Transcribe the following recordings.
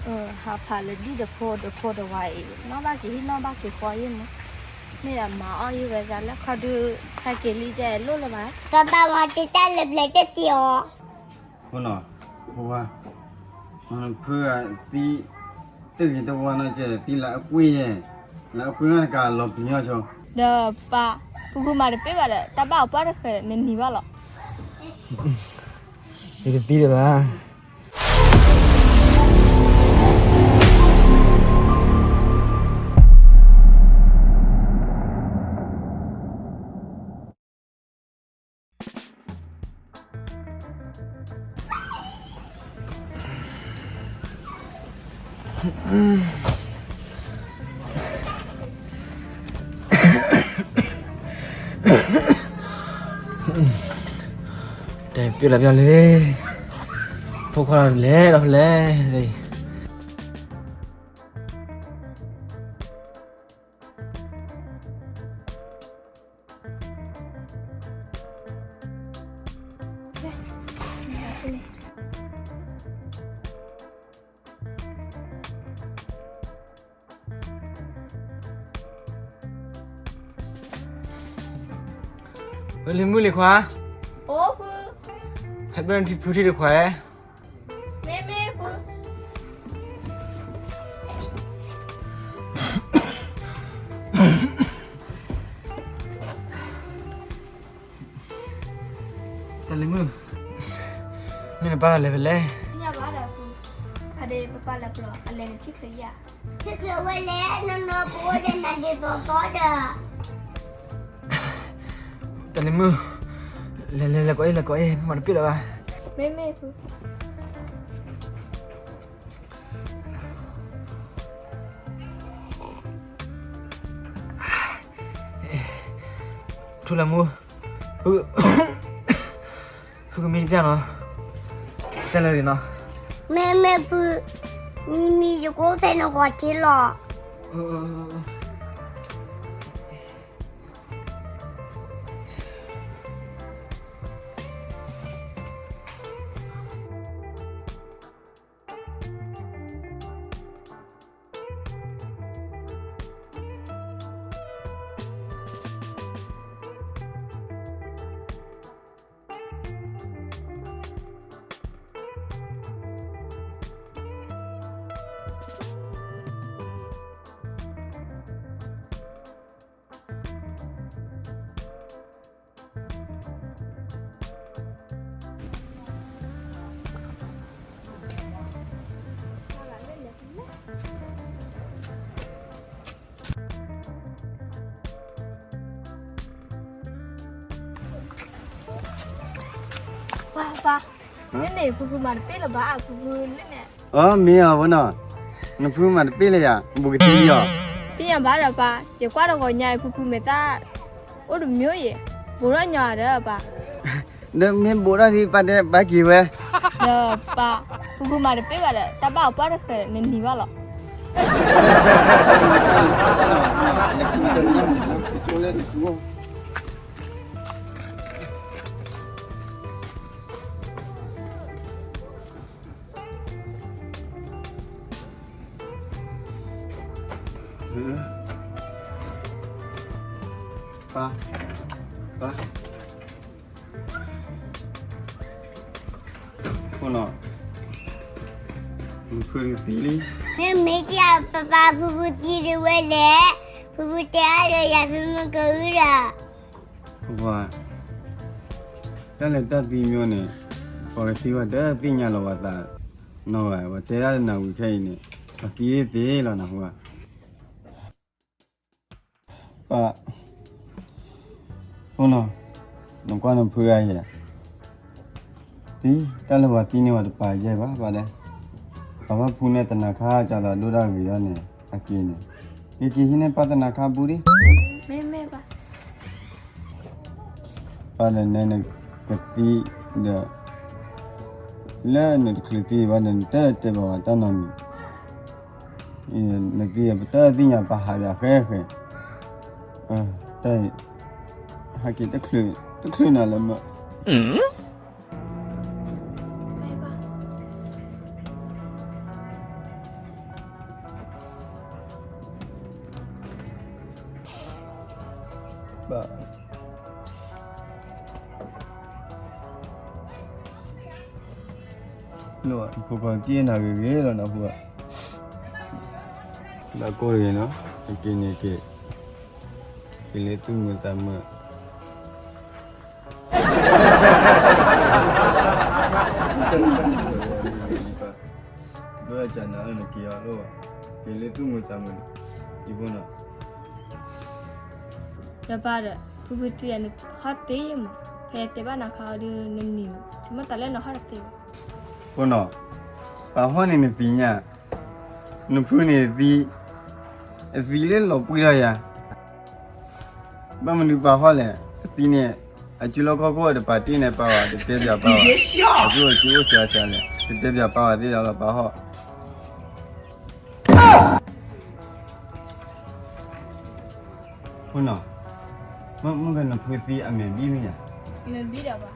ဟးဖးလၢဒံၣ်တဖိတဖိတဝါအံၤ နီၣ်ဘၣ်က့ၤဟံၣ်နီၣ်ဘၣ်က့ၤဃီယ့ၢ်မး, မ့ၢ်အမၤအီၣ်ယ့ၢ်ဝဲဒၣ်လၢခီဒုး ဟဲက့ၤလံကဲလိၣ်လၢၤဘၣ်, ပပၢ်ဝဲတတၢ်လၢပျဲတသ့အီၤ, ဖိနီၤ, ဖိခွါ, ဖုသံ တဂ့ၤတဝါနီၤ ကဲသံလၢအကွ့ၢ်ယဲၢ်, လၢအကွ့ၢ်ငါတကးလီၤပျံၤညီဆိ, ဒီးပၢ်, ဖုဖုမၤတပ့ၢ်ဘၣ်ဒီး တၢ်ဘၣ်အပှၢ်တဃဲးနနံၤဘၣ်လီၤ. ယတသံဒံးဘၣ်. တဲပ့ၢ်လီၤပျီလံ, ဖိခွါလဲၤဒီးဖဲလဲၣ်. လံၤမုၣ်လံၤခွါ, အိၣ်ဖု, ဟဲဘၣ်နထံဖုထံတခွါ, မ့ၢ်မ့ၢ်ဖု. တၢ်လံၤမုၣ်, မ့ၢ်နပၢ်လဲၤဖဲလဲၣ်. သ့ၣ်ညါဘၣ်ဒီးဖု, ဖါဒ့ပပၢ်လၢပျီ အလဲၤနထံၣ်ချၢယၤ, ထံၣ်ချၢဝဲလဲၣ် နီၢ်နီၢ်ပအိၣ်ဒီးနၤဒ်သိးသိးဒီး တၢ်လံၤမုၣ်, လဲၤလဲၤလဲၤကိးအံၤ လဲၤကိးအံၤ မၤတပ့ၢ်လၢၤဘၣ်. မ့ၢ်မ့ၢ်ဖု. ထူလၢမူ, ဖု, ဖုကမံတပျၢ်နီၤ, တဲလၢာ်နီၤ. မ့ၢ်မ့ၢ်ဖု, မံမံယကအိၣ်ဖဲနဂီၤထံလီၤ. ပၢ်ပၢ်, မ့ၢ်န့ၣ် ဖုဖုမၤတပ့ၢ်လၢၤဘၣ် ဖုဖုလၢန့ၣ်. အမ့ၢ်အီၤဝဲနီၤ, နဖုမၤတပ့ၢ်လၢၤယၤ ဘူးကသံယီၤ. သ့ၣ်ညါဘၣ်ဒီးပၢ်, ယကွၢ်တဂီၤညါအံၤ ဖုဖုမဲာ်သၣ် အိၣ်တမံၤအံၤ, ဘူးထီၣ်ညီဒီးပၢ်. ဒီးမ့ၢ်ဘူးထီၣ်ဒ်ပၢ်တဲဘၣ်က့ၤဝဲ. ဒီးပၢ်, ဖုဖုမၤတပ့ၢ်ဘၣ်ဒီး တၢ်ဘၣ်အပှၢ်တဃဲးနနံၤဘၣ်လီၤ. ပၢ်, ပၢ်, ဖိနီၤ, နဖုတသံလံ. မ့ၢ်မ့ၢ်ဒ်ပပၢ်ဖုဖုသံဒံးဝဲလဲၣ်, ဖုဖုတဲအါဒီးယၤဖဲမုၢ်ကဝံၤဒီး ပှၤ, တၢ်လၢတၢ်သံမျိုးန့ၣ်, ပှၤကသံဝဲတသ့ၣ်ညါလီၤပှၤသး, နီၢ်ဝဲ ပှၤတဲဒၣ်လၢနၤဝံၤခဲအံၤန့ၣ်, ပှၤသံသ့လီၤနၢ်ဟူဧါ. ပၢ်, ဖိနီၤ, နကွၢ်နဖုဂၤယဲ, သံ, တၢ်လၢပှၤသံန့ၣ်ပှၤတပာ်ယဲၢ်ဘၣ် ပၢ်ဒီး, ပှၤဘၣ်ဖူးန့ၢ်သနၤခါ ကၢ်သးဒိၣ်ဒၣ်ဂ့ၤဒီးန့ၣ် အက့ၤန့ၣ်, က့ၤက့ၤဟံးန့ၢ်ပၢ်သနၤခါဘူးဒံး. မ့ၢ်မ့ၢ်ဘၣ်. ပၢ်ဒီးနဲနကသံဒီး, လၢနတချုးသံဘၣ်ဒီး နတတဲဘၣ်ဝဲတၢ်နီတမံၤ, နသံပတသ့ၣ်ညါပဟးယၤဃဲဃဲ, တၢ်, ဟဲက့ၤတချုး, တချုးနၤလၢမး. ဘၣ်ဘၣ်. လၢဖိခွါက့ၤနၤဂ့ၤဂ့ၤလီၤနဖိ, လၢကိၢ်တဂ့ၤနီၤ, အက့ၤန့ၣ်က့ၤ, က့ၤလၢသူၣ်မုာ်သးမုာ် ဒိၣ်ဒၣ်ကနၤလၢနက့ၤအီၤလီၤ, က့ၤလၢသူၣ်မုာ်သးမုာ်န့ၣ်, ယဖိနီၤ. ဒီးပၢ်ဒီး ဖုဖုသံယၤန့ၣ် ဟီၣ်သ့မး, ဖဲတဲဘၣ်နၤခါအီၤဒုးနမံၤ, ဆိကမိၣ်တၢ်လၢနဟီၣ်တသ့ဘၣ်. ဖိနီၤ, ပၢ်ဟီၣ်န့ၣ်နသ့ၣ်ညါ, နဖုန့ၣ်သံ, အသံလၢလီၤပှံၢ်ထီၣ်ယၤ ဘၣ်မနုၤပၢ်ဟီၣ်လဲၣ်, အသံန့ၣ်, အစုလီၢ်ခီၣ်ခိၣ်တပာ်တ့ၢ်န့ၣ်ပၢ်ဘၣ်, တတဲပၠးပၢ်ဘၣ်, အစုအိၣ်စှၤစှၤလဲၣ်, တတဲပၠးပၢ်ဘၣ်သ့ၣ်ဒီးလီၤပၢ်ဟီၣ်. ဖိနီၤ, မ့ၢ်ကနဖုသံအမဲာ်ဘံၣ်မ့ၢ်ဧါ, အမဲာ်ဘံၣ်ဒီးဘၣ်, ဒီးအံၤအသံအမဲာ်ဘ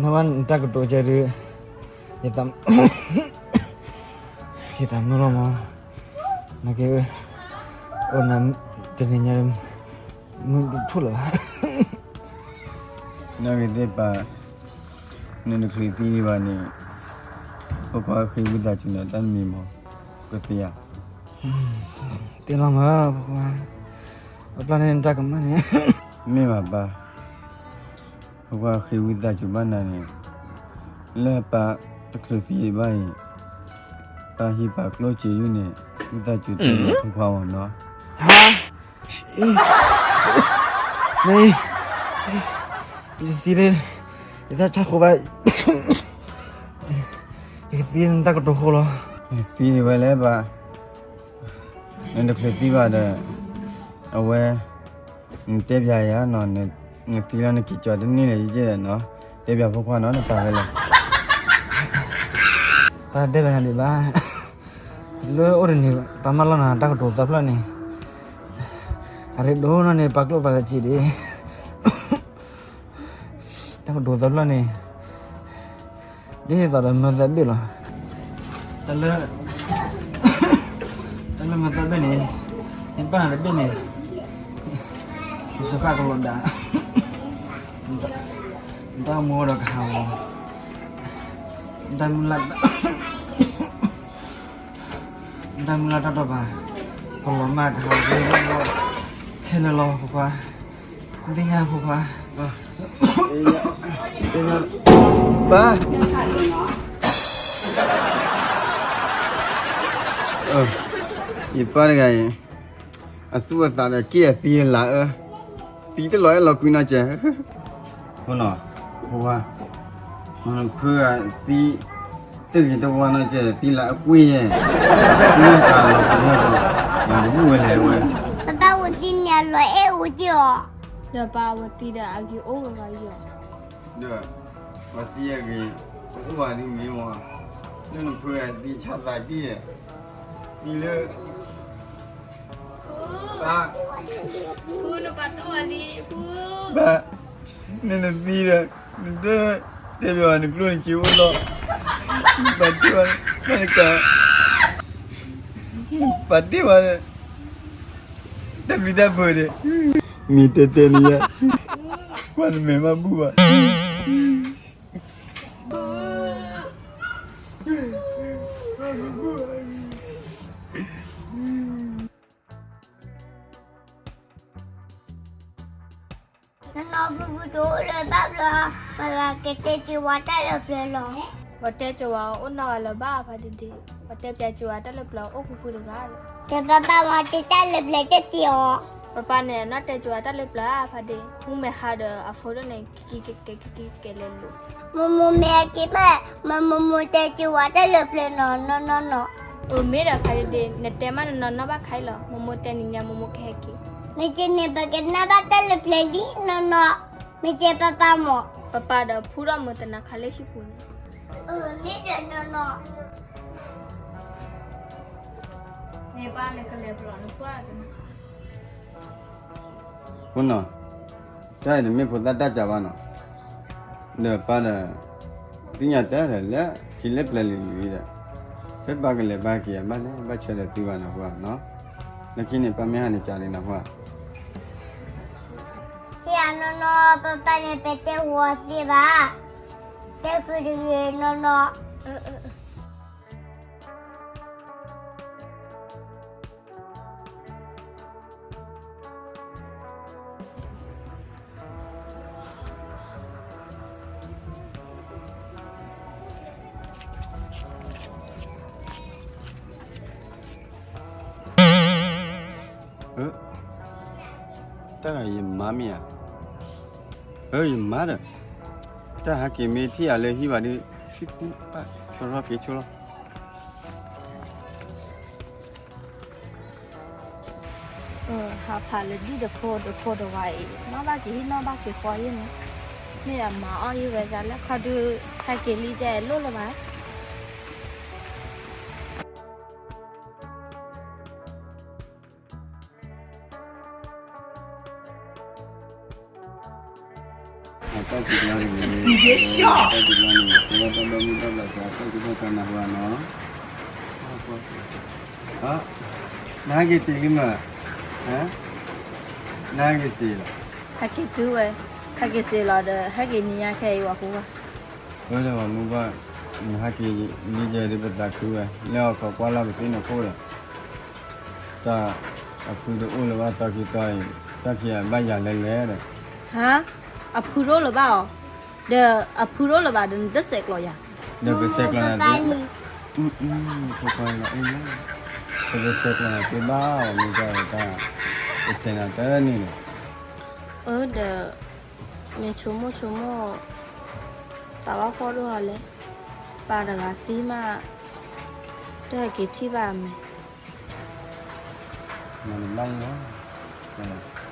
ံၣ်မး, ယကသံဒံးဘၣ်, နဘၣ်နတၢ်ကတိၤကဲဒုး, ယသး, ယသးမုာ်လီၤမး, နက့ၤ, အိၣ်နၤ, တနံၤညါ, မုာ်ဒိၣ်ထူၣ်လၢၤဘၣ်, နဂ့ၤသ့ၣ်ပၢ်, နတချုးသံဒံးဘၣ်န့ၣ်, ဖိခွါဃ့ဝံသးစူၤနၤတၢ်တမံၤမး, ကသ့ဧါ. သ့လီၤမးဖိခွါ, အပျၢ်န့ၣ်နတၢ်ကမၣ်န့ၣ်, မ့ၢ်ဘၣ်ပၢ်, ဖိခွါဃ့ဝံသးစူၤဘၣ်နၤန့ၣ်, လၢပၢ်တချုးသံဒံးဘၣ်အံၤ, ပၢ်ဟံးပာ်ကျိၣ်စ့ယုၢ်န့ၣ်, ဝံသးစူၤတဲဖိခွါမးနီၤ. မ့ၢ်, ယတသံလၢ, ယတၢ်ဆါဃိဘၣ်, ယကသံလၢနတၢ်ကတိၤဃိလီၤ. ယသံဒံးဝဲလဲၣ်ပၢ်, နတချုးသံဘၣ်ဒီး, အဝဲ, နတဲပၠးယၤနီၤ, နသံလီၤနက့ၤကၠီတန့ၢ်လၢၤယကဲဒီးနီၤ, တဲပၠးဖိခွါနီၤ နပာ်ဝဲလဲၣ်. ပၢ်တဲပၠးနၤဒံးဘၣ်, လၢအိၣ်တနံၤ ပၢ်မၢလီၤနၤတၢ်ကတိၤသၢဖျၢၣ်န့ၣ်, အရ့ဒိၣ်နီၢ်န့ၣ် ပာ်ကျိၣ်ပာ်စ့ဒံး, တၢ်ကတိၤသၢဖျၢၣ်န့ၣ်, ဒ်သိးဒီးမၢသၢဘ့ၣ်လီၤ. တၢ်လၢ, တၢ်လၢမၢသၢဘ့ၣ်န့ၣ်, ယဘၣ်နၤတဘ့ၣ်န့ၣ်, ယစၢဃာ်ကလီၤဒၣ်, နတၢ်မူဒီးကဟးဂီၤ, နတၢ်မုၢ်လၢ်, နတၢ်မုၢ်လၢ်တၢ်တီၢ်ဘၣ်, ကလီၤမၢ်ကဟးဂီၤ, ခဲလၢာ်လီၤဖိခွါ, သ့ၣ်ညါဖိခွါ, ပၢ် ယပၢ်တဂၤအံၤ, အသူၣ်အသးဒီးက့ၢ်အသံလၢ်အၢ, သံတလီၤအဲၣ်လီၤကွံနီၢ်ကဲ, ဖိနီၤ, ဖိခွါ, ဖုသံ, တဂ့ၤတဝါနီၢ်ကဲ သံလၢအကွံယဲ, ကွံနီၢ်ကဲလီၤကွံနီၢ်ကဲ, နကဘူၣ်ဝဲလဲၣ်ဝဲ, ပၢ်ပၢ်ဝဲသံန့ၣ်အလီၤအဲၣ်အိၣ်က့ၢ်အီၤ, ဒီးပၢ်ဝဲသံဒီးအဂ့ၤအိၣ်ဝဲဂၤယီၤ ဒီး, ပှၤသံအဂ့ၤ, တအိၣ်ဘၣ်ဒ်မ့ၢ်ဝဲ, လၢနဖုအသံဆါသးတံၢ်, သံလၢ, ပၢ်, ဖုနပာ်တီၢ်ဝဲလံ, ဖု, ပၢ်, နနသံဒီး, နတ, တဲဘၣ်နကျိၣ်နစ့အိၣ်လီၤ, ပာ်တ့ၢ်ဝဲ, တၢ်တကး, ပာ်တ့ၢ်ဝဲ, တၢ်ဘျုးတၢ်ဖှိၣ်ဒီး, မ့ၢ်တဲတဲန့ၣ်ယါ, ကွၢ်နမဲာ်မးဘူၣ်ဘၣ် နီၢ်နီၢ်ဖုဖုတအိၣ်လၢၤဘၣ်ဘျီ, ပှၤဂၤကတဲစ့ဝါတၢ်လၢပျၢၤလီၤ. ပှၤတဲစ့ဝါအိၣ်နီၢ်ဂၤလၢၤဘၣ်ဖါဒ့ဒ့, ပှၤတဲပၠးစ့ဝါတၢ်လၢပျၢၤအိၣ်ဖုဖုတဂၤလီၤ. တဲဘၣ်ဘၣ်မၤတဲတၢ်လၢပျၢၤတသ့အီၤ. ပၢ်ပၢ်န့ၣ် အနီၢ်တဲစ့ဝါတၢ်လၢပျၢၤဖါဒ့, မုၢ်မဲာ်ဟါဒီးအဖိဒိၣ်န့ၣ် ကကကဲကကကဲလဲၤလိၤ. မိၢ်မိၢ်မ့ၢ်အက့ၤဘၣ်, မ့ၢ်မိၢ်မိၢ်တဲစ့ဝါတၢ်လၢပျၢၤနီၢ်နီၢ်နီၢ်နီၢ်. အမ့ၢ်ဒီးဖါဒ့ဒ့, နတဲမးနနီၢ်နီၢ်ဘၣ်ခါအံၤလီၤ, မိၢ်မိၢ်တဲနံၤညါမိၢ်မိၢ်ကဟဲက့ၤ. မ့ၢ်က့န့ၣ် ပကနၢ်ဘၣ်တၢ်လၢပျၢၤလံနီၢ်နီၢ်, မ့ၢ်က့ပၢ်ပၢ်မး. ပၢ်ပၢ်ဒီးဖုဒီးမုၢ်တနၤခါလၢဟံၣ်ပူၤန့ၣ်. အမ့ၢ်ဒီးနီၢ်နီၢ် န့ၣ်ပၢ်နကလဲၤပျီနဖိအကနၣ်. ဖိနီၤ, တၢ်အံၤတမ့ၢ်ဖိသၣ်တၢ်စှၤဘၣ်နီၤ, ဒီးပၢ်ဒီး, သ့ၣ်ညါတၢ်ဒီးလၢ ခံလၢပျၢၤလံၤလံၤဒီး ဖဲပၢ်ကလဲၤဘါက့ၤအဘၣ်လဲၣ် ဘၣ်ဆၢဒီးသုဘၣ်နၢ်ဟူဧါနီၤ. လၢခံန့ၣ် ပၢ်မ့ၢ်ဟးန့ၣ် ကးလံနၢ်ဟူဧါ. ဆံးအနီၢ်နီၢ် ပၢ်ပၢ်န့ၣ် ပတဲဟူအီၤသ့ဘၣ်, တဲဃုာ်တဂ့ၤနီၢ်နီၢ်. တၢ်ဂၤယမါမ့ၢ်ဧါ, အၢ ယမါဒီး, တၢ်ဟဲက့ၤမ့ၢ်ထံၣ်ယၤလၢဟံၣ်ဘၣ်ဒီး ထံၣ်သံပၢ် ကရီက့ၤဆိလီၤ. ဟးဖးလၢဒ်တဖိတဖိတဝါအံၤ နီၣ်ဘၣ်က့ၤဟံၣ်နီၣ်ဘၣ်က့ၤဃီယဲၢ်န့ၣ်, မ့ၢ်အမၤအီၣ်ယဲၢ်ဝဲဒၣ်လၢခီဒုး ဟဲက့ၤလံကဲလိၣ်လၢၤဘၣ်. အတၢ်ကံၤကျါန့ၣ်, တၢ်ကံၤကျါန့ၣ် ကဲဘၣ်တၢ်ဘၣ်မုၢ်ဘၣ်ဘၣ်စး တၢ်ကံၤဘၣ်စးနၢ်ဟူဧါနီၤ. နဟဲက့ၤတုၤလံမး, နဟဲက့ၤစ့လီၤ. ဟဲက့ၤတုၤဝဲ, ဟဲက့ၤစ့လီၤဒီး ဟဲက့ၤနံၤညါခဲအံၤဝဲဃိဝဲ. ဝဲဒီးပှၤမုၢ်ဘၣ်, နဟဲက့ၤလံကဲဒီးပသးခုဝဲ, လၢအီၣ်ခိးကွၢ်လၢ်ပသ့ၣ်နခိၣ်ဒီး တၢ်အဖုတအိၣ်လၢၤဘၣ် သီခံသီအံၤ, တၢ်ခံဂၤဘၣ်ယၤလဲၤလဲၤဒီး. ဟါ, အဖုတအိၣ်လၢၤဘၣ်အီၤ, ဒီးအဖုတအိၣ်လၢၤဘၣ်ဒီးနတဆဲးကျိးယၤ, ဒီးပဆဲးကျိးနၤသ့, ပကဆဲးကျိးနၤသ့ဘၣ်အီၤ မ့ၢ်တၢ်ဝဲတၢ်, ပဆဲးနၤတန့ၢ်လၢၤ. အၢ ဒီး မ့ၢ်ဆိကမိၣ်ဆိကမိၣ်, ပာ်ဘၣ်ဖှီၣ်ဒိၣ်ဟီလဲၣ်, ပၢ်တဂၤသံမး, တဟဲက့ၤထံၣ်ဘၣ်အမဲာ်, မၤနဘၣ်လီၤ,